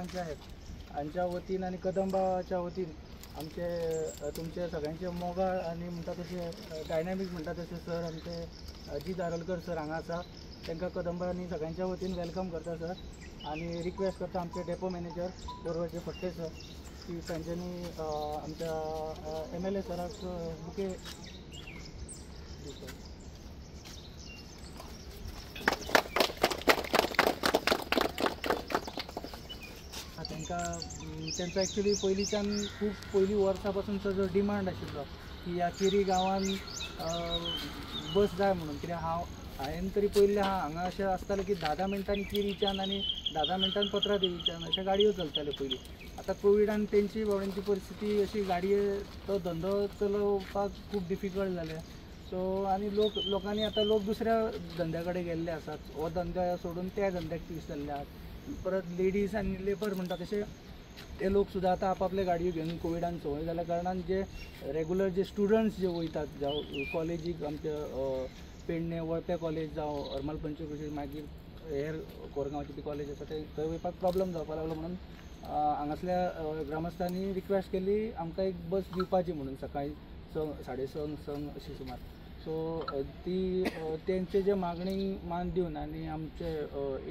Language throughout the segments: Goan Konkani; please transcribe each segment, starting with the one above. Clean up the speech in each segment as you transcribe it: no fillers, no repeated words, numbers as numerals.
पंचायत हांच्या वतीन आनी कदंबाच्या वतीन आमचे तुमचे सगळ्यांचे मोगाळ आनी म्हणटा तशें डायनॅमीक म्हणटा तशें सर आमचे अजीत आरोलकर सर हांगा आसा. तांकां कदंबा आनी सगळ्यांच्या वतीन welcome करता सर आनी रिक्वेस्ट करता आमचे डेपो मॅनेजर बरोबरचे फडते सर की तांच्यांनी आमच्या MLA सराक बुके दिवचो. तांकां तांचो एक्चुली पयलींच्यान खूब पयलीं वर्सां पासूनचो जो डिमांड आशिल्लो की ह्या केरी गांवान बस जाय म्हणून. कित्याक हांवें तरी पयलें आहा हांगा अशें आसतालें की 10-10 मिनटांनी केरीच्यान आनी 10-10 मिनटान पत्रादेवीच्यान अशा गाडयो चलताल्यो पयलीं. आतां कोविडान तेंची बाबड्यांची परिस्थिती अशी गाडये तो धंदो चलोवपाक खूब डिफिकल्ट जालें. सो आनी लोकांनी आतां लोक दुसऱ्या धंद्या कडेन गेल्ले आसात, हो धंदो सोडून त्या धंद्याक पीस जाल्ले आहात. परत लेडीज आनी लेबर म्हणटा तशें ते लोक सुद्दां आतां आपापले गाडयो घेवन कोविडान संवय जाल्या कारणान जे रेगुलर जे स्टुडंट्स जे वयतात जावं कॉलेजीक आमच्या पेडणे वळपे कॉलेज जावं हरमल पंचक्रोशी मागीर हेर कोरगांवची ती कॉलेज आसा ते थंय वयपाक प्रॉब्लम जावपाक लागलो म्हणून हांगासल्या ग्रामस्थांनी रिक्वेस्ट केली आमकां एक बस दिवपाची म्हणून सकाळी 6:30 6 अशी सुमार. सो ती तेंचे जे मागणी मान दिवन आनी आमचे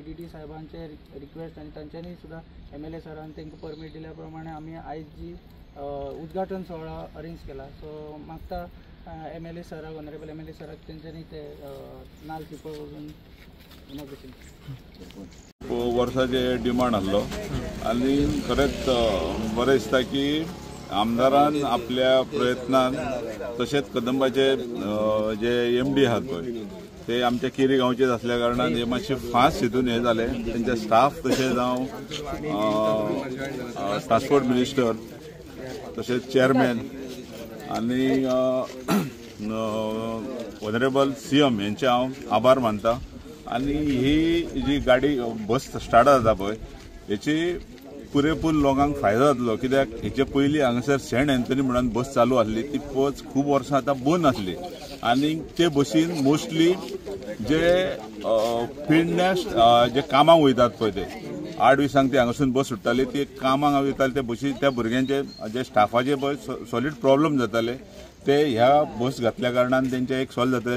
EDD साहेबांचे रिक्वेस्ट आनी तांच्यांनी सुद्दां MLA सरान तांकां परमीट दिल्या प्रमाणे आमी आयज जी उद्घाटन सुवाळो अरेंज केला. सो मागता MLA सराक, ऑनरेबल MLA सराक तेंच्यांनी ते नाल पिपळ वचून इनॉग्रेशन. वर्साचे डिमांड आसलो आनी खरेंच बरें दिसता की आमदारान आपल्या प्रयत्नान तशेंच कदंबाचे जे MD आहात पळय ते आमच्या केरी गांवचेच आसल्या कारणान हे मातशे फास्ट हितून हे जाले. तेंचे स्टाफ तशें जावं ट्रान्सपोर्ट मिनिस्टर तशेंच चेअरमॅन आनी ऑनरेबल CM हेंचे हांव आभार मानता. आनी ही जी गाडी बस स्टार्ट जाता पळय हेची पुरेपूर लोकांक फायदो जातलो. कित्याक हेचे पयलीं हांगासर सेंट एन्थनी म्हणून बस चालू आसली ती बस खूब वर्सां आतां बंद आसली आनी ते बसीन मोस्टली जे पेडण्या जे कामाक वयतात पळय ते 8 दिसांक ती हांगासून बस सुट्टाली ती कामाक वयताले ते बसी त्या भुरग्यांचे जे स्टाफाचे पळय सॉलीड प्रॉब्लम जाताले ते ह्या बस घातल्या कारणान तेंचे एक सॉल्व जातले.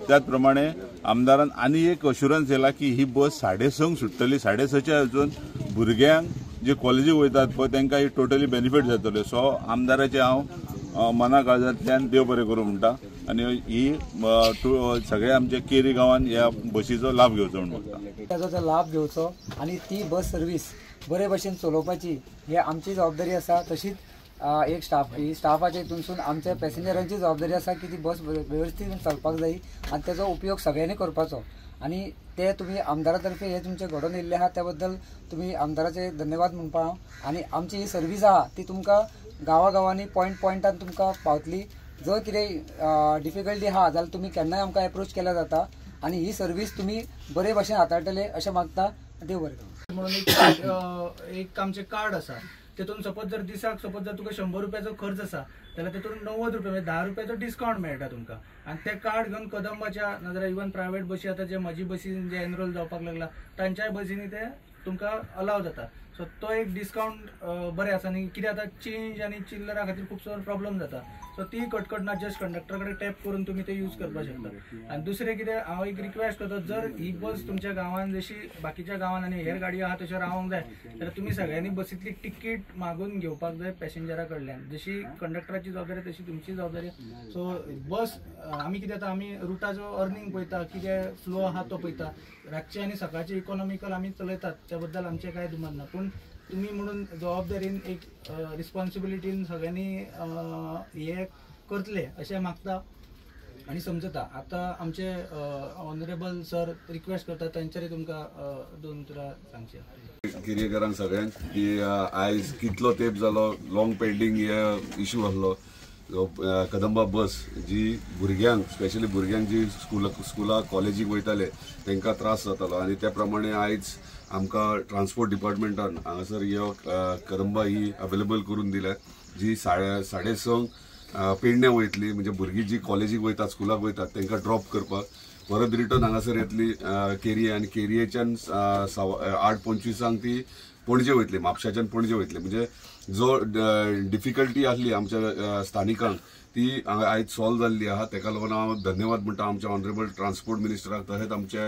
त्याच प्रमाणे आमदारान आनी एक अश्युरन्स येला की ही बस 6:30 सुट्टली. 6:30 वचून भुरग्यांक जे कॉलेजीक वयतात पळय तांकां ही टोटली बेनिफीट जातले. सो आमदाराचे हांव मना काळजांतल्यान देव बरें करूं म्हणटा आनी ही सगळे आमचे केरी गांवान ह्या बसीचो लाभ घेवचो म्हूण मागता. ताजो लाभ घेवचो आनी ती बस सर्वीस बरे भशेन चलोवपाची ही आमची जबाबदारी आसा. तशीच एक स्टाफ ही स्टाफाच्या हितूनसून आमच्या पॅसेंजरांची जबाबदारी आसा की ती बस वेवस्थीत चलपाक जाय आनी तेजो उपयोग सगळ्यांनी करपाचो. आनी ते तुमी आमदारा तर्फे हे तुमचे घडोवन येयल्ले आहा त्या बद्दल तुमी आमदाराचे धन्यवाद म्हणपा हांव. आनी आमची ही सर्वीस आहा ती तुमकां गांवागांवांनी पॉयंट पॉयंटान तुमकां पावतली. जर कितें डिफिकल्टी आहा जाल्यार तुमी केन्नाय आमकां एप्रोच केल्यार जाता आनी ही सर्वीस तुमी बरे भशेन हाताळटले अशें मागता. देव बरें करूं. म्हणून एक आमचें कार्ड आसा तेतून सपोज जर दिसाक सपोज जर तुका 100 रुपयाचो खर्च आसा जाल्यार तेतून 90 रुपया म्हणजे 10 रुपयाचो डिस्कावंट मेळटा तुमकां. आनी ते कार्ड घेवन कदंबाच्या नाजाल्यार इवन प्रायवेट बसी आतां जे म्हजी बसीन जे एनरोल जावपाक लागला तांच्याय बसींनी ते तुमकां अलाव जाता. सो तो एक डिस्कावंट बरें आसा. आनी कितें आतां चेंज आनी चिल्लरा खातीर खूब सर प्रॉब्लम जाता. सो ती कटकट ना, जस्ट कंडक्टर कडेन टॅप करून तुमी ते यूज करपाक शकता. आनी दुसरें कितें हांव एक रिक्वेस्ट करता, जर ही बस तुमच्या गांवान जशी बाकीच्या गांवान आनी हेर गाडयो आहा तश्यो रावंक जाय जाल्यार तुमी सगळ्यांनी बसींतली तिकीट मागून घेवपाक जाय पॅसेंजरा कडल्यान. जशी कंडक्टराची जबाबदारी तशी तुमची जबाबदारी. सो बस आमी कितें आतां आमी रुटाचो अर्निंग पळयता, कितें फ्लो आहा तो पळयता, रातचे आनी सकाळचे इकॉनॉमिकल आमी चलयतात त्या बद्दल आमचें कांय दुमत ना. पूण तुमी म्हणून जबाबदारीन एक रिस्पॉन्सिबिलिटीन सगळ्यांनी हे करतले अशें मागता आनी समजता. आतां आमचे ऑनरेबल सर रिक्वेस्ट करता तांचेर तुमकां दोन उतरां सांगची. केरयेकारांक सगळ्यांक की आयज कितलो तेंप जालो लॉंग पेंडींग हे इशू आसलो कदंबा बस जी भुरग्यांक स्पेशली भुरग्यांक जी स्कुलाक कॉलेजीक वयताले तांकां त्रास जातालो आनी त्या प्रमाणे आयज आमकां ट्रान्सपोर्ट डिपार्टमेंटान हांगासर ह्यो कदंबा ही अवेलेबल करून दिल्या जी 6:30 पेडण्या वयतली, म्हणजे भुरगीं जी कॉलेजीक वयतात स्कुलाक वयतात तांकां ड्रॉप करपाक, परत रिटर्न हांगासर येतली केरये आनी केरयेच्यान 8:25 ती पणजे वयतली, म्हापशाच्यान पणजे वयतली. म्हणजे जो डिफिकल्टी आसली आमच्या स्थानिकांक ती आयज सॉल्व जाल्ली आहा. तेका लागून हांव धन्यवाद म्हणटा आमच्या ऑनरेबल ट्रान्सपोर्ट मिनिस्टराक, तशेंच आमचे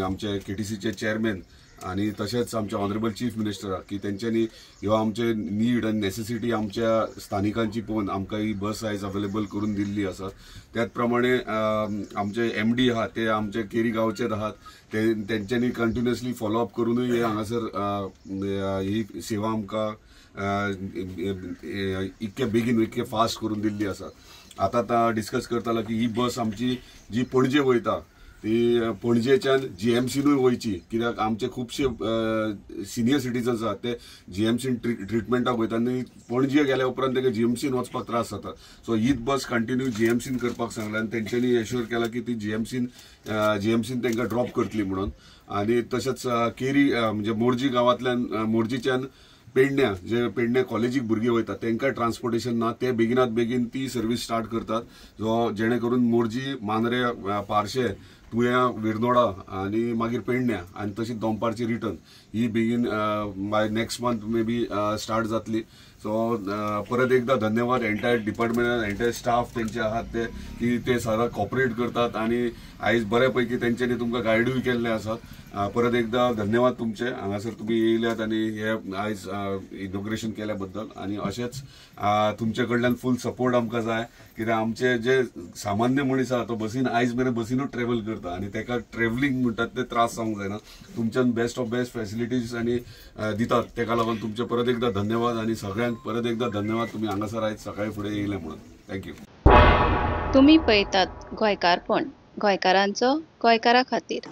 आमचे केटीसीचे चेअरमॅन आनी तशेंच आमच्या ऑनरेबल चीफ मिनिस्टराक की तेंच्यांनी ह्यो आमचे नीड आनी नेसेसिटी आमच्या स्थानिकांची पळोवन आमकां ही बस आयज अवेलेबल करून दिल्ली आसा. त्याच प्रमाणे आमचे एमडी आहात ते आमचे केरी गांवचेच आहात, ते तेंच्यांनी कंटिन्युअसली फॉलोअप करूनय हे हांगासर ही सेवा आमकां इतके बेगीन इतके फास्ट करून दिल्ली आसा. आतां डिस्कस करतालो की ही बस आमची जी पणजे वयता ती पणजेच्यान जीएमसीनूय वयची, कित्याक आमचे खुबशे सिनियर सिटीजन्स आहात ते जीएमसीन ट्रिटमेंटाक वयता आनी पणजे गेल्या उपरांत ताका जीएमसीन वचपाक त्रास जाता. सो हीच बस कंटिन्यू जीएमसीन करपाक सांगलें आनी तेंच्यांनी एश्योर केला की ती जीएमसीन तांकां ड्रॉप करतली म्हणून. आनी तशेंच केरी म्हणजे मोरजी गांवांतल्यान मोरजीच्यान पेडण्या जे पेडण्या कॉलेजीक भुरगीं वयतात तांकां ट्रान्सपोर्टेशन ना, ते बेगिनात बेगीन ती सर्वीस स्टार्ट करतात, जो जेणे करून मोरजी, मांद्रे, पार्शे, तुया, विरनोडा आनी मागीर पेडण्या आनी तशीच दनपारची रिटर्न ही बेगीन by next month may be start जातली. सो परत एकदा धन्यवाद एंटायर डिपार्टमेंट, एंटायर स्टाफ तेंचे आहात ते की ते सारा कॉपरेट करतात आनी आयज बऱ्या पैकी तेंच्यांनी तुमकां गायडूय केल्ले आसात. परत एकदा धन्यवाद तुमचे हांगासर तुमी येयल्यात आनी हे आयज इनॉग्रेशन केल्या बद्दल. आनी अशेंच तुमचे कडल्यान फूल सपोर्ट आमकां जाय, कित्याक आमचे जे सामान्य मनीस आहा तो बसीन आयज मेरेन बसीनूच ट्रेवल करता आनी ताका ट्रेवलिंग म्हणटात ते त्रास जावंक जायना. तुमच्यान बेस्ट ऑफ बेस्ट फॅसिलिटीज आनी दितात, ताका लागून तुमचे परत एकदा धन्यवाद आनी सगळ्यांक परत एकदा धन्यवाद तुमी हांगासर आयज सकाळी फुडें येयले म्हणून. Thank you. तुमी पळयतात गोंयकारपण, गोंयकारांचो गोंयकारा खातीर.